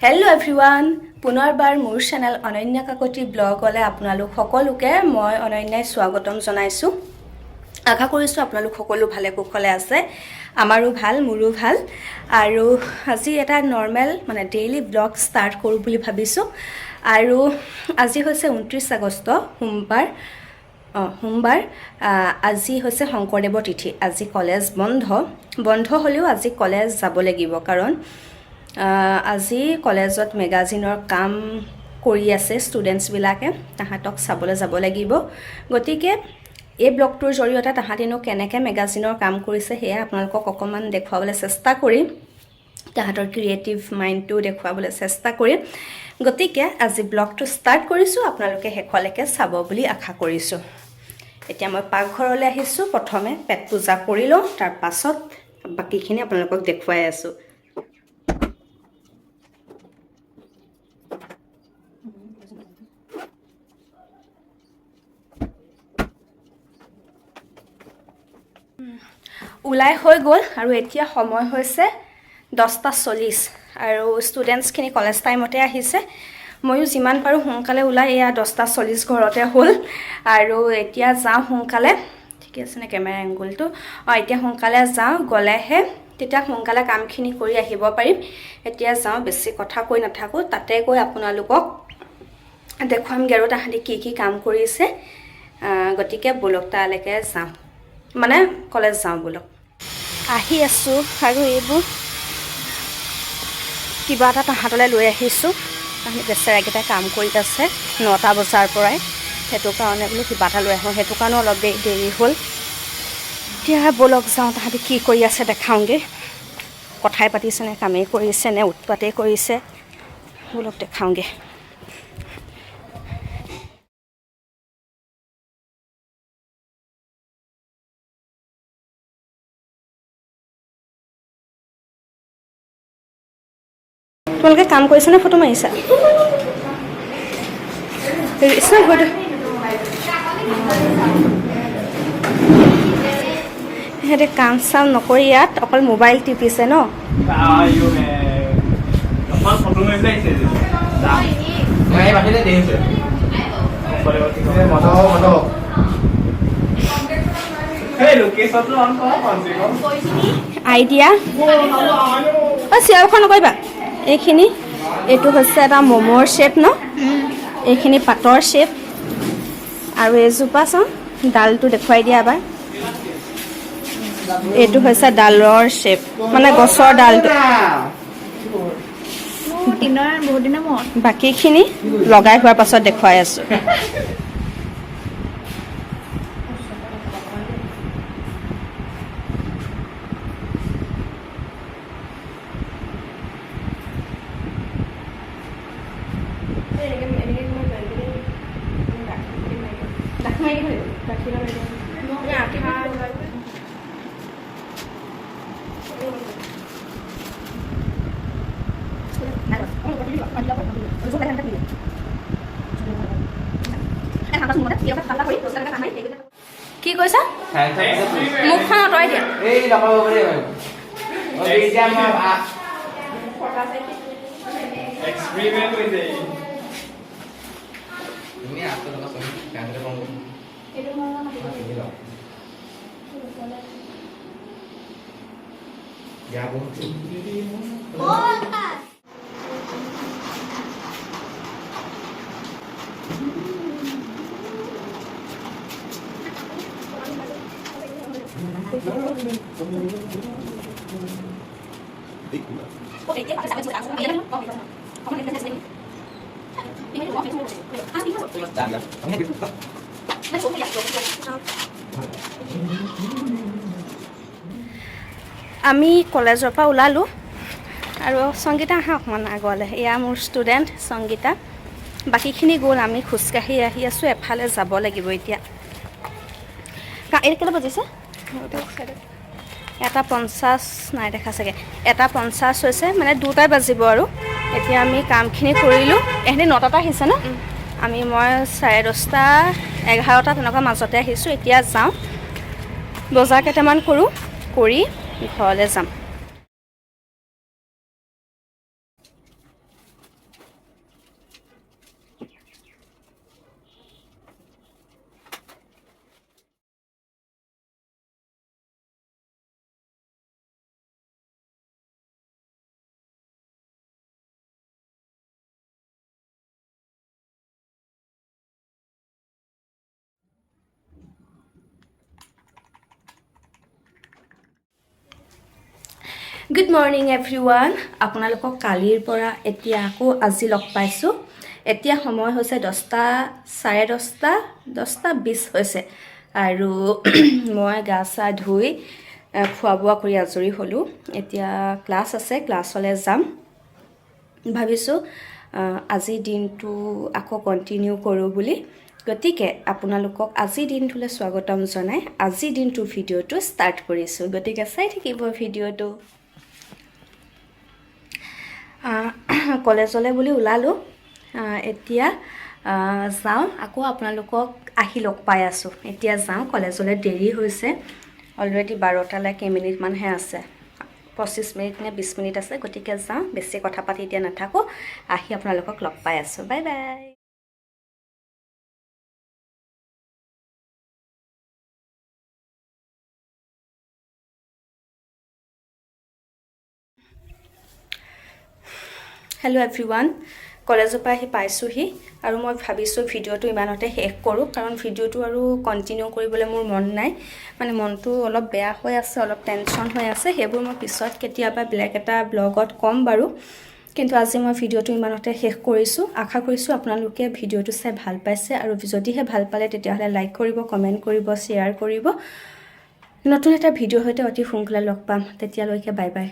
Hello' everyone, পুনৰবাৰ মোৰ channel Ananya Kakati ব্লগলৈ আপোনালোক সকলোকে মই অনন্যাই স্বাগতম জনাইছোঁ। আশা কৰিছোঁ আপোনালোক সকলো ভালে কুশলে আছে। আমাৰো ভাল, মোৰো ভাল। আৰু আজি এটা নৰ্মেল মানে ডেইলি ব্লগ ষ্টাৰ্ট কৰোঁ বুলি ভাবিছোঁ। আৰু আজি হৈছে 29 আগষ্ট, সোমবাৰ। সোমবাৰ। আজি হৈছে শংকৰদেৱৰ তিথি। আজি কলেজ বন্ধ। বন্ধ হ'লেও আজি কলেজ যাব লাগিব, কাৰণ আজি কলেজত মেগাজিনৰ কাম কৰি আছে ষ্টুডেণ্টছবিলাকে, তাহাঁতক চাবলৈ যাব লাগিব। গতিকে এই ব্লগটোৰ জৰিয়তে তাহাঁতিনো কেনেকৈ মেগাজিনৰ কাম কৰিছে, সেয়া আপোনালোকক অকণমান দেখুৱাবলৈ চেষ্টা কৰিম। তাহাঁতৰ ক্ৰিয়েটিভ মাইণ্ডটো দেখুৱাবলৈ চেষ্টা কৰিম। গতিকে আজি ব্লগটো ষ্টাৰ্ট কৰিছোঁ, আপোনালোকে শেষলৈকে চাব বুলি আশা কৰিছোঁ। এতিয়া মই পাকঘৰলৈ আহিছোঁ। প্ৰথমে পেট পূজা কৰি লওঁ, তাৰ পাছত বাকীখিনি আপোনালোকক দেখুৱাই আছোঁ। ওলাই হৈ গ'ল আৰু এতিয়া সময় হৈছে 10টা 40 আৰু ষ্টুডেণ্টছখিনি কলেজ টাইমতে আহিছে। ময়ো যিমান পাৰোঁ সোনকালে ওলাই এয়া 10টা 40 ঘৰতে হ'ল আৰু এতিয়া যাওঁ সোনকালে। ঠিকে আছেনে কেমেৰা এংগলটো? এতিয়া সোনকালে যাওঁ, গ'লেহে তেতিয়া সোনকালে কামখিনি কৰি আহিব পাৰিম। এতিয়া যাওঁ, বেছি কথা কৈ নাথাকোঁ। তাতে গৈ আপোনালোকক দেখুৱামগৈ আৰু তাহাঁতি কি কি কাম কৰিছে। গতিকে ব'লক, তালৈকে যাওঁ, মানে কলেজ যাওঁ ব'লক। আহি আছোঁ আৰু এইবোৰ কিবা এটা তাহাঁতলৈ লৈ আহিছোঁ। তাহাঁতি বেচেৰাকেইটাই কাম কৰি আছে 9টা বজাৰ পৰাই। সেইটো কাৰণে বোলো কিবা এটা লৈ আহোঁ, সেইটো কাৰণে অলপ দেৰি দেৰি হ'ল। এতিয়া ব'লক যাওঁ, তাহাঁতি কি কৰি আছে দেখাওঁগৈ। কথাই পাতিছে নে কামেই কৰিছে নে উৎপাতেই কৰিছে, ব'লক দেখাওঁগৈ। তোমালোকে কাম কৰিছা নে ফটো মাৰিছা? কৃষ্ণ, ফটো। সিহঁতে কাম চাম নকৰি ইয়াত অকল মোবাইল টিপিছে ন? আইও মে অকল ফটো মাৰি আহিছে। মই এই বাহিৰতে দেখিছো। এই লোকেশ্যনটো অন কৰা কমচে কম। আইডিয়া। চিঞৰখন নকৰিবা। এইখিনি, এইটো হৈছে এটা ম'মৰ শ্বেপ ন? এইখিনি পাতৰ শ্বেপ। আৰু এইজোপা চাওঁ, ডালটো দেখুৱাই দিয়া এবাৰ। এইটো হৈছে ডালৰ শ্বেপ, মানে গছৰ ডালটো। দিনৰ বহুত দিনৰ মূৰত। বাকীখিনি লগাই হোৱাৰ পাছত দেখুৱাই আছোঁ। কি কৈছা? মুখখন আঁতৰাই দিয়া। এই নকৰিব পাৰি। এতিয়া মই এক্সপেৰিমেণ্ট কৰিছে। তুমি আঠশ টকা চোন, ফেনটো কম। কিনি লওঁ। ইয়াৰ বহুত। আমি কলেজৰ পৰা ওলালোঁ আৰু সংগীতা, আহা অকণমান আগলৈ। এয়া মোৰ ষ্টুডেণ্ট সংগীতা। বাকীখিনি গ'ল, আমি খোজকাঢ়ি আহি আছোঁ। এফালে যাব লাগিব এতিয়া। এই কেইটা বাজিছে? 1টা 50 নাই দেখা চাগে। 1টা 50 হৈছে, মানে 2টাই বাজিব। আৰু এতিয়া আমি কামখিনি কৰিলোঁ। এহেঁতি 9টাতে আহিছে ন? মই 10:30, 11টা তেনেকুৱা মাজতে আহিছোঁ। এতিয়া যাওঁ, বজাৰ কেইটামান কৰোঁ, কৰি ঘৰলৈ যাম। Good morning everyone. আপোনালোকক কালিৰ পৰা এতিয়া আকৌ আজি লগ পাইছোঁ। এতিয়া সময় হৈছে 10টা, 10:30, 10টা 20 হৈছে আৰু মই গা চা ধুই খোৱা বোৱা কৰি আজৰি হ'লোঁ। এতিয়া ক্লাছ আছে, ক্লাছলৈ যাম। ভাবিছোঁ আজিৰ দিনটো আকৌ কণ্টিনিউ কৰোঁ বুলি। গতিকে আপোনালোকক আজিৰ দিনটোলৈ স্বাগতম জনাই আজিৰ দিনটোৰ ভিডিঅ'টো ষ্টাৰ্ট কৰিছোঁ। গতিকে চাই থাকিব ভিডিঅ'টো। কলেজলৈ বুলি ওলালোঁ। এতিয়া যাওঁ, আকৌ আপোনালোকক আহি লগ পাই আছোঁ। এতিয়া যাওঁ কলেজলৈ, দেৰি হৈছে অলৰেডি। 12টালৈ কেইমিনিটমানহে আছে, 25 মিনিট নে 20 মিনিট আছে। গতিকে যাওঁ, বেছি কথা পাতি এতিয়া নাথাকোঁ। আহি আপোনালোকক লগ পাই আছোঁ। Bye bye. Hello everyone, কলেজৰ পৰা আহি পাইছোঁহি আৰু মই ভাবিছোঁ ভিডিঅ'টো ইমানতে শেষ কৰোঁ, কাৰণ ভিডিঅ'টো আৰু কণ্টিনিউ কৰিবলৈ মোৰ মন নাই। মানে মনটো অলপ বেয়া হৈ আছে, অলপ টেনশ্যন হৈ আছে। সেইবোৰ মই পিছত কেতিয়াবা বেলেগ এটা ব্লগত ক'ম বাৰু। কিন্তু আজি মই ভিডিঅ'টো ইমানতে শেষ কৰিছোঁ। আশা কৰিছোঁ আপোনালোকে ভিডিঅ'টো চাই ভাল পাইছে আৰু যদিহে ভাল পালে, তেতিয়াহ'লে লাইক কৰিব, কমেণ্ট কৰিব, শ্বেয়াৰ কৰিব। নতুন এটা ভিডিঅ'ৰ সৈতে অতি সোনকালে লগ পাম। তেতিয়ালৈকে বাই বাই।